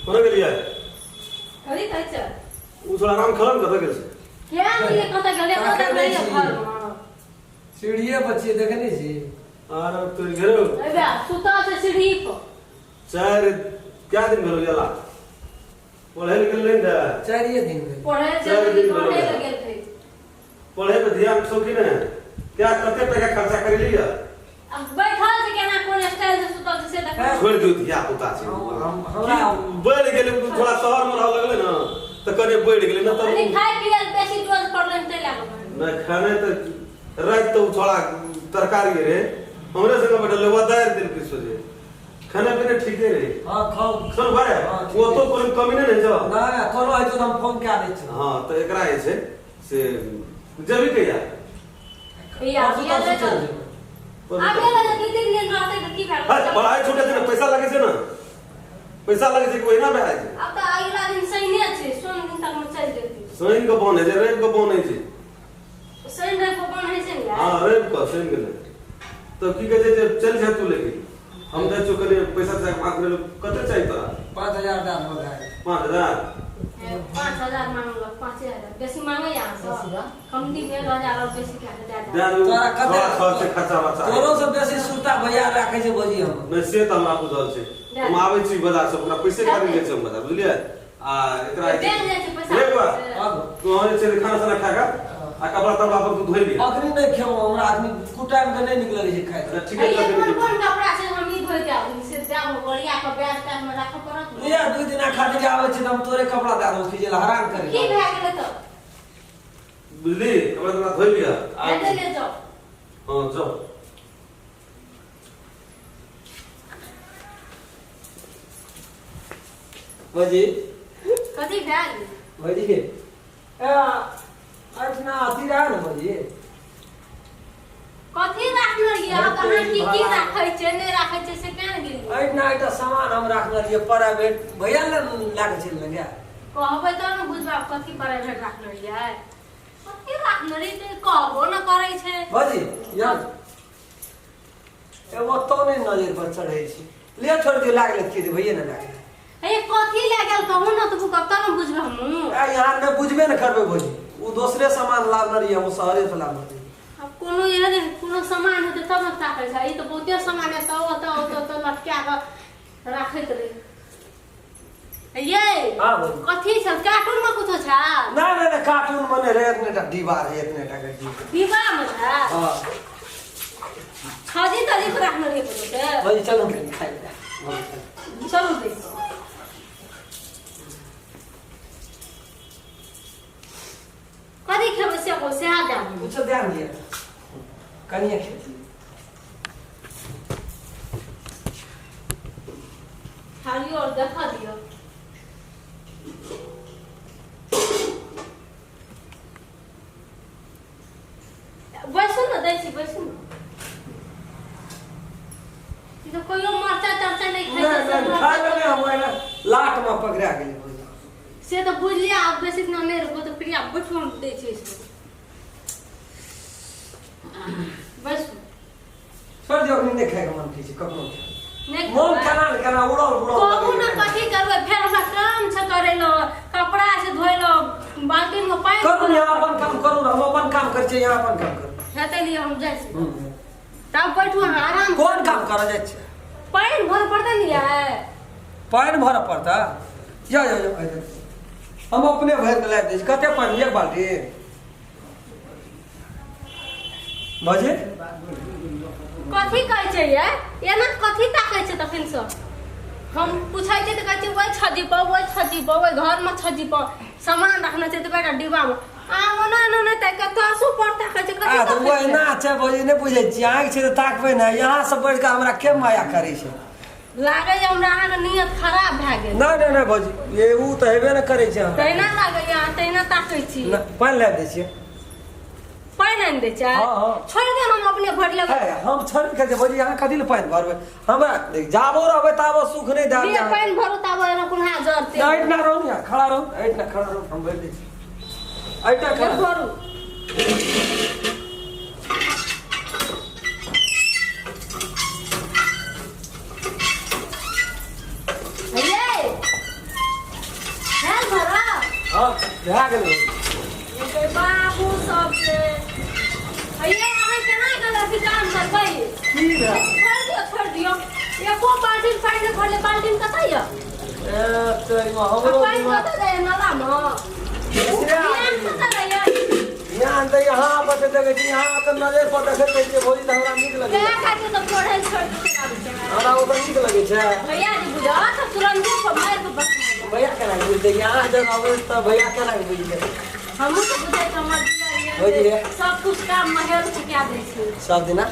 कोना गेलियै? कथी कहै छै? ओ थोड़ा आराम खेलन कतऽ गेल छै? किया गेलियै, कतऽ गेलियै, कतऽ गेलियै घरमे? सीढ़िए पर छियै, देखै नहि छी? आर तोर घेरो। एबे सुतल छै सीढ़ी पर। चारि क्या दिन भेलो गेला? पढ़े लिखे नहि ने? चारिए दिन भेल। पढ़े चारि दिन भेलो। पढ़े लए गेल रहे। पढ़े पे ध्यान छौ कि नहि? क्या कते टका खर्चा कर लिया? अब बैठल छै केना, कोन स्टाइल से सुतल छै से देखै। छोड़ दियौ, धिया पुता छै। हमरा बढ़ि गेलै, थोड़ा शहर मे रहऽ लगलै ने तऽ कने बढ़ि गेलै ने। कनि तऽ खाय पियै लए बेसी डोज पड़लै तै लए कऽ। नहि खाने तऽ राति तऽ ओ छोड़ा तरकारी रे हमरे संगे बैठल रहे, दारि देलकै सोझे। खाना पीना ठीके रहे। हाँ, खाओ। सुन भाई। हाँ, ठीक। वो तो कोनो कमी नहि ने छौ? नहि, कोनो हेतौ तऽ हम फोन कए दै छियौ। हाँ, तऽ एकरा जे छै से जेबी कहिया? या परसू या तरसू ले चलि चल। जेबै। आबे लगे दू तीन दिन रहतै तऽ की है, भए? पढ़ाइ छूटे छै ने, पैसा लगै छै ने, पैसा लगै छै कि ओहिना भए जाइ छै? आब तऽ अगिला दिन शनिए छै, सोम दिन तक मे चलि जेतै। शनि के बन होइ छै, रवि के बन होइ छै। शनि रवि के बन होइ छै ने? हाँ, रवि के, शनि के नहि। तऽ की कहै छै जे चलि जा तू, लेकिन हम जाइ छियौ कनि पैसा चाही बात भेल। कते चाही तोरा? 5,000 दए देबो, भए गेल। 5,000? 5,000 मांगलक, 5,000 बेसी मांगै अहाँ सब, कमती भेल हजार और बेसी कए कऽ दए दए देब। देबौ। तोरा कते- थोड़ा खर्च छै, खर्चा बर्चा। तोरो से बेसी सुरता भैया राखै छै भौजी हम। नहि, से तऽ हमरा बुझल छै। हम आबै छी बाजार से, ओकरा पैसे खातिर जाइ छै हम बाजार, बुझलियै? आ एकरा बैंक जाइ छै पैसा। रे बौआ, आगू। तू अहाँ जे छै से खाना साना खा कऽ आ कपड़ा तपड़ा अपन तू धोइ लिअ। अखनी नहि खेबो, हमरा अखनी कुटाइम के नहि नीक लगै छै खाइ। अच्छा, ठीके ये छै। कोन कोन कपड़ा छै, हम ई धोइ देब से देब, ओरिया कऽ बैग तैग मे राखऽ पड़त ने। लिया, दुई दिना खातिर आबै छै तऽ हम तोरे कपड़ा दए देबो खींचै लए, हरान करै की भए गेलै तऽ? बुझली, कपड़ा तपड़ा धोइ लिअ आ हेतै ले जाउ। हँ, जाउ। भौजी। कथी भेल? भौजी, ए एहिठिना अथी रहै ने भौजी। कथी राखने रहियै? आब अहाँ की की राखै छियै, नहि राखै छियै से केना गेलियै? एहिठिना एकटा सामान हम राखने रहियै प्राइवेट, भैया ने लए कऽ चलि गेलै। कहबै तब ने बुझबै कथी प्राइवेट राखने रहियै, कथी राखने रहियै, तऽ कहबो ने करै छै। भौजी यार, एगो तो नहि नजर पर चढ़ै छै, ले छोड़ दियौ, लागलै की जे भैये ने लागलै। हे, कथी लए गेल कहू ने तऽ कतऽ ने बुझबै हमहूँ। आ यहाँ नहि बुझबे ने करबै भौजी, ओ दोसरे सामान लाबने रहियै हम, शहरे से लाबने रहियै। आब कोनो एहन कोनो सामान हेतै तब ने ताकै छै, ई तऽ बहुते सामान एतऽ ओतऽ ओतऽ ओतऽ लटका कऽ राखैत रहै ये। हाँ भौजी। कथी छै, कार्टून मे कुछो छै? नहि नहि नहि, कार्टून मे नहि रहै, एतने टा डिब्बा रहै, एतने टा के डिब्बा। डिब्बा मे छै? हाँ। छजी तजी पर राखने रहियै कुछो से? भौजी, चलू कनि खाइ लए। चलू देखो। कथी खेबै से कहू, सएह दए दियौ। कुछो दए दिअ, कनिए खेती। थालियो और देखा दियौ। बैसू ने, दै छी, बैसू ने। ई तऽ कहियो मरचाइ तरचाइ नहि खाइ नहि छै से। नहि, खाय मरचाइ लए नहि, हम ओहिना लाटमे पकड़ा गेलै भौजी। से तऽ बुझलियै, आब बेसी दिना नहि रहबो तऽ प्रिया, बैठू, हम दै छियै से। बैसू। छोड़ि दियौ, अखनी नहि खायके मन करै छै, कखनो खायब। नहि मोन खेबै? केना ने केना उड़ल उड़ल कहू ने। लगैए। कथी करबै फेर, हमरा काम छै करै लए, कपड़ा छै धोइ लए, बाल्टीन मे पानि। करू ने, यहाँ अपन काम करू ने, हम अपन काम करै छियै, यहाँ अपन काम करू। हेतै लिए, हम जाइ छी। तब बैठू अहाँ आराम। कोन काम करऽ जाइ छियै? पानि भरऽ पड़तै ने यै। पानि भरऽ पड़तै? जा जा जा, आइ हम अपने भरि कऽ लाबि दै छी। कते पानि, एक बाल्टी भौजी? कथी कहै छै यै, एना कथी ताकै छै तखन से? हम पूछै छियै तऽ कहै छै ओहि छज्जी पर, ओहि छज्जी पर, ओहि घरमे छज्जी पर सामान रखने छै तऽ बेटा डिब्बामे आ ओना एना नहि ताकि कऽ तासू पर ताकै छै। कथी आ तऽ ताकै छै? ओहिना छै भौजी, नहि बुझै छियै, आँखि छै तऽ ताकबै ने। यहाँ से बढ़ि कऽ हमरा के माया करै छै? लागैए हमरा अहाँके नियत खराब भए गेल। नहि नहि नहि भौजी, ये उ तऽ हेबे ने करै छै हमरा। तहिना लागैए अहाँ तहिना ताकै छी। नहि, पानि लाबि दै छियै। पानि आनि दै छै? हाँ, हाँ। छोड़ि दे, हम अपने भरि लेबै। हे, हम छोड़ि के जे भौजी, अहाँ कथी लए पानि भरबै? हमरा देख, जाबो रहबै ताबो सुख नहि देब। लिअ, पानि भरू ताबो एना कुल्हा जरतै। नहि, एहिठिना रहू ने, खड़ा रहू, एहिठिना खड़ा रहू, हम भरि दै छी, एहिठिना ले खड़ा। भरू। ये। भए गेलै। बाबू सब के भैया अहाँ केना गलत काम करबै? की भेल? छोड़ दियौ, छोड़ दियौ। एको बाल्टीन पानि नहि भरले। बाल्टीन कतऽ यऽ? ए तऽ आ हमरो पानि दिमाग कतऽ जाइए? नालामे? बिसरा ध्यान गेलियै। कतऽ रहैए? ध्यान तऽ यहाँ पर से देखै छी, यहाँ तऽ नजर पर देखैत रहै छियै भौजी, तऽ हमरा नीक लगैए। कए खातिर तऽ पढ़ै छोड़ दियौ आबै छै। हमरा ओतऽ नीक लगै छै। भैया जी बुझत तऽ तुरन्ते पर मारि कऽ बसना जायत। भैया केना के बुझतै? यहाँ जब अबै तऽ भैया केना के बुझि गेलै? हमहूँ तऽ बुझै छी हमर दियर भौजी ये हे। सब कुछ काम मे हेल्प कए दै छै। सब दिना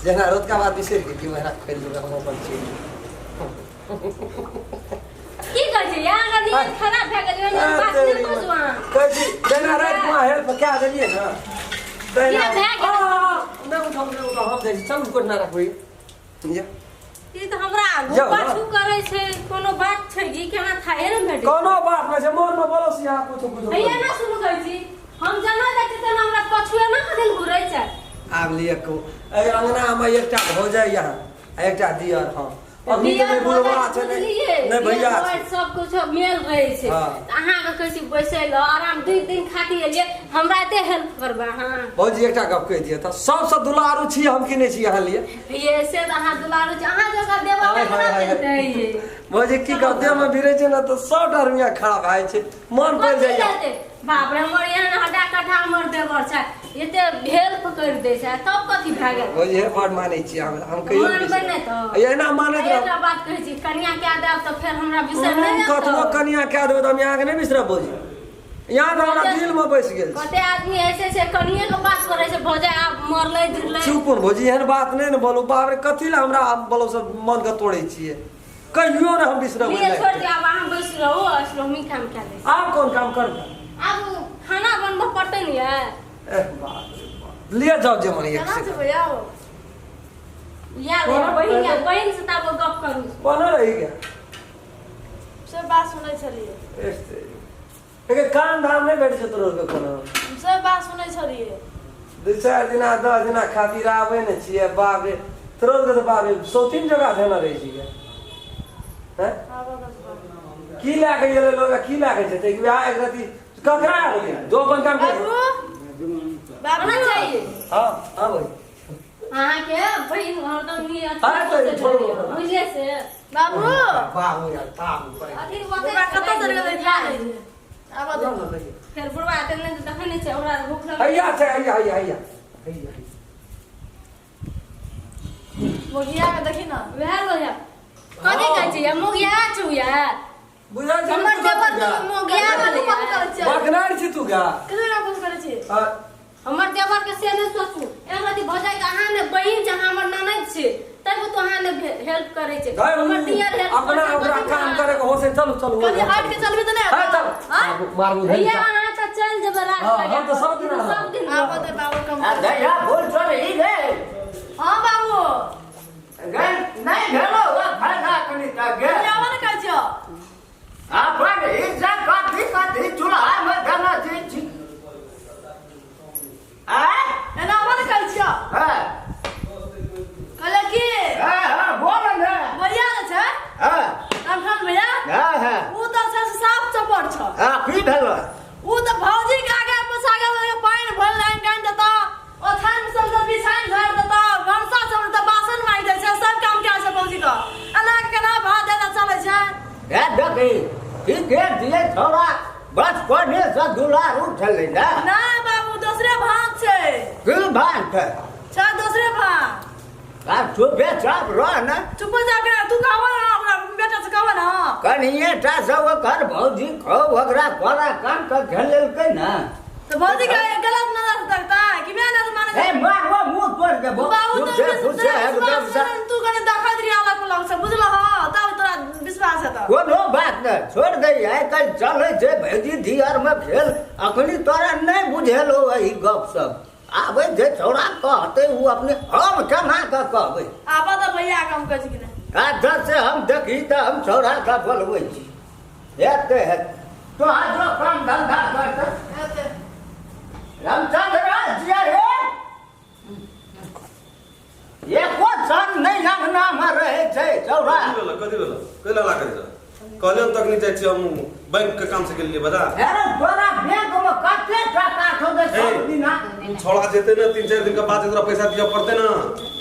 जेना रतुका बात बिसरि गेलियै वएह खोलि देबै हम अपन चीज। की कहै छै यहाँ अगर नीयत खराब भए गेल ओहिमे बात नहि बुझू अहाँ। कहै छी जेना रातिमे हेल्प कए देलियै ने तहिना। किया भए गेल? नहि उठाउ, नहि उठाउ, हम जाइ छी। चलू, कोना रखबै या। ई तऽ हमरा आगू जाउ ने। पाछू करै छै। कोनो बात छै कि केना थाहे ने भेटै? कोनो बात नहि छै, मोनमे बोलो से यहाँ कुछो कुछो। भैया ना सुनू, कहै छी हम जना जाइ छी तेना हमरा पछुए ना कदिन घुरै छै। आब लिअ कहू, एहि अङ्गनामे एकटा भौजाइ यहाँ आ एकटा दियर। हम अभी तऽ दियर नहि बुढ़वा भौजाइ छै, नहि बुझलियै, नहि भैया दियर छै। भौजाइ सब कुछ मेल रहै छै। हाँ। तऽ अहाँके कहै छी बैसै लए आराम दुइ दिन खातिर एलियै, हमरा एते हेल्प करबै अहाँ? भौजी, एकटा गप कहि दिअ तऽ सबसँ दुलारू छी हम कि नहि छी अहाँ लिए? ये से तऽ अहाँ दुलारू छी, अहाँ जकाँ देवर हाय, केना हाय, हाय। मिलतै ये? भौजी, की कहब, देहमे भिड़ै छै ने तऽ सबटा रुइया खराब भए जाइ छै, मन पड़ि कथी जाइए। लेतै? बाप रे, हमर एहन हड्डा कट्ठा हमर देवर छै, एते हेल्प करि दै छै, तब कथी भए गेल? भौजी हे, बड़ मानै छी हमरा, हम कहियो मानबै नहि तऽ? एना मानैत एकटा रहब। बात कहै छी, कनिया कए देब तऽ फेर हमरा बिसरि नहि जायब कतबो तऽ? कनिया कए देबै तऽ हम अहाँके नहि बिसरब भौजी, यहाँ तऽ हमरा दिल में बसि गेल छै। कते आदमी ऐसे छै, कनिये के बात करै छै, भौजाइ आब मरलै जुरलै। चुप भौजी, एहन बात नहि ने बोलू। बाप रे, कथी लए हमरा बोलो सब मन के तोड़ै छियै? कहियो ने हम बिसरबै लिए नहि। छोड़ दियौ, आब अहाँ बैस रहू, हमही काम कए दै छी। आब कोन काम करबै? आब खाना बनबऽ पड़तै ने यै। एह बाप रे बाप। लिए जाओ जे मन एक केना सेकंड। जेबै आउ? या ले बहिन, या बहिन से तब गप करू। कोना रहि गेल? सब बात सुनै छलियै। एके कान धाम नहि भेट छै तोरो के कोनो? सब बात सुनै छलियै। दू चारि दिना 10 दिना खातिर आबै ने छियै। बाप रे, तोरो के तऽ बाप रे सौतीन जगह धेने रहै छियै। हैं? की लए के गेलै लोग, की लए के जेतै? वएह एक रति ककरा आबै जो अपन काम कर। बाबू, बाबू होना चाहिए। हाँ हाँ भाई। अहाँके बहिन हरदम नियत हाँ, तो छोड़ू। बुझले से। बाबू। बाबू यार, बाबू करे। अथी बुढ़बा कतऽ चलि गेलै? आबऽ दे। फेर बुढ़बा एते नहि देखै नहि छै, ओकरा भूख लगै। हैया छै, हैया हैया हैया हैया। मोगिया के देखी ना। वएह लोहिया कथी कहै छै? मोगिया चुया। बुझल छै। हमर देवर के मोगिया कथी भेलैया। करै छियै? बकनार छी तू गा। कथी ना फोन करै छियै? हाँ। हमर देवर के से नहि सोचू, एहन अथी भऽ जाय कि अहाँ ने बहिन छै, अहाँ हमर ननैद छै, तब तो अहाँ ने हेल्प करै छै। हमर दियर हेल्प अपना करै छै, ओकरा कथी काम भऽ करे के होसे। चलू चलू। कभी हट के चलबी तऽ नहि? हाँ, चल। हाँ? मारू धरि। भैया, अहाँ तऽ चलि जेबै रात हाँ, तक। हम तऽ सब दिन रहब। सब दिन। आबऽ दे बाबू कम। आ गैया बोल चल ई गे। हाँ बाबू। गे नहीं भेलो वा खाना कनी त गे। आबऽ ने कहै छियौ। अपन ई जा कथी कथी चूल्हा में देना छी छी आ। एना आबऽ ने कहै छियौ। हां। कहले की? हां हां, बोल ने। भैया जे छै, हां। रामचंद्र भैया। हां हां। उ तऽ छै से साफ चपट छौ। हां, की भेलो? उ तऽ भौजी के आगे पछा के पानि भरि लाइन कानि देतौ, ओछाइन सब से बिछाइन झाड़ि देतौ, भनसा सब तऽ बासन मारि दै छै, सब काम कए छै भौजी के। एना के केना भात देला चलै छै? ए देखी की के दिए छोरा बस कोने से दुलार उठलै ना। ना बाबू, दोसरे भात छै। की बात छै दोसरे भात। आ चुपे चाप रह ना। चुप जाके तू कहबो ना ओकरा बेटा से कहबो ना। कनिए टा सब ओकर भौजी खो ओकरा कोरा कान के झेललकै ना। तऽ भौजी के गलत नजर से देखता कि मैं ना माने? ए मारबो मुंह तोड़ देबो। बाबू तो फुसे फुसे एकदम से। तू कने देखैत रही अलग पलग से, बुझलह? तब तोरा विश्वास हेतौ। कोनो बात नहि, छोड़ दे। आइ काल्हि चलै छै भैजी दियर में खेल। अखनी तोरा नहि बुझेलो एहि गप सब। आबै जे छौड़ा कहतै ओ अपने, हम केना कऽ कहबै? आबऽ तऽ भैया काम करै छै कि नहि। अच्छा से हम देखी तऽ हम छौड़ा के बोलबै छी। हेतै हेतै, तोहर जो काम धंधा करतै। हेतै। रामचंद्र जिया हे, एको क्षण नहि अंगना मे रहै छै छौड़ा। कथी भेल? कथी भेल? कैला ला करै छ? कहलियौ तक नहीं जाइ छियै हम बैंक के काम से गेलियै बाजार। अरे तोरा बैंक में कते टाका छौ जे सब दिना उ छोड़ा जेतै ने 3-4 दिन के बाद तोरा पैसा दिअ पड़तै ने।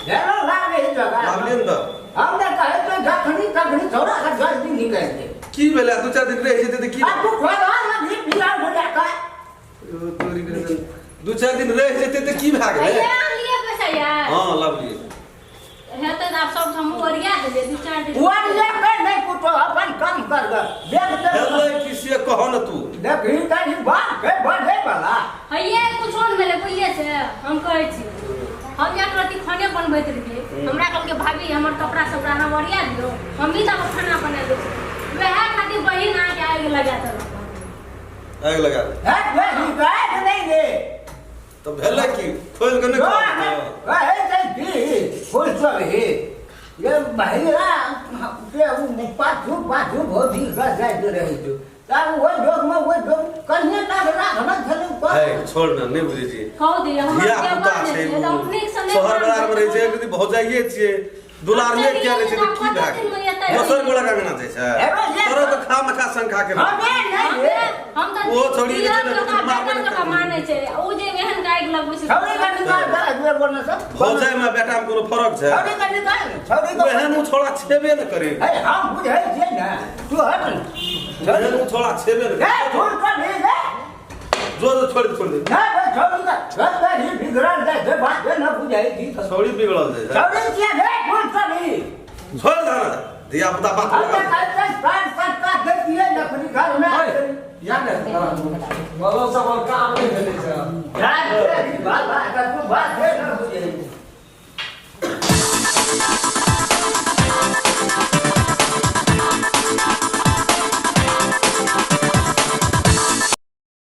हेलो लागे जगह लाबलियै ने तऽ हम तऽ कहै छियै जखनी तखनी छोड़ा के जल्दी निकलि दे। की भेलै 2-4 दिन रहि जेतै तऽ की आ तू खोला लगी पिला बुझा के 2-4 दिन रहि जेतै तऽ की भए गेलै? भैया आनलियै पैसा यार? हँ लाबलियै। हेतै तऽ आब सब हमहूँ ओरिया देलियै 2-4 दिन। ओरिया के नहि कुछो अपन काम कर ग देख देख भेलै की से कह ने तू। देखही तऽ ई बात के बढ़े वाला हैये कुछो नहि भेलै बुझलियै से हम कहै छी। हम एक रत्ती खाने बनबैत रहियै, हमरा कहलकै भाभी हमर कपड़ा सब अहाँ ओरिया दियौ, हम भी तऽ खाना बना दै छी। वएह खातिर बहिन अहाँके आगि लगा देलक। आगि लगा देलक। हे बहिन आगि नहि रे। तऽ भेलै की खोलि कऽ नहि कहै छै की फूल सब हे ये महिला के उ पाछू पाछू भौजी के जाइत रहै छै तब ओहि जोगमे ओहि जोग कहिए तक राखने छलै। है छोड़ ने नहि बुझै छी कहू दिअ हमर धिया पुता देवर छै जे छै तऽ हम नीकसँ नहि शहर बाजार मे रहै छै बनाबै यदि भौजाइए छियै दुलारिए किया रहै छै तऽ की भए गेलै? दोसर गोड़ा अंगना जाइ छै तोरा तऽ खा मखा शंखा के हमे नहि रे। हम तऽ ओ छौड़ी जे छै ने, दियर जकाँ मारबे बेटा नहि जकाँ करै। मानै छै ओ जे एहन गायक लगबै छै छौड़ी के निकाल दे एक बेर बोलने से भौजाइ मे बेटा मे कोनो फरक छै? छौड़ी के निकाल छौड़ी के एहन उ छोड़ा छेबे ने करे। है हम बुझै छियै ने तू हट ने। एहन उ छोड़ा छेबे ने ए करे। छोड़ कर नहीं रे। जो जो छोड़ दे छोड़ दे। नहीं भाई छौड़ी के छोड़ दे ही बिगड़ल जाइ छै बात न बुझै छी। छौड़ी बिगड़ल जाइ छै। छौड़ी छियै रे फूल सब ही। छोड़ दे ना धिया पुता बात हम तऽ कहै छियै पान सत्ता दैतियै नखनी घर मे। या ने बोलो सब काम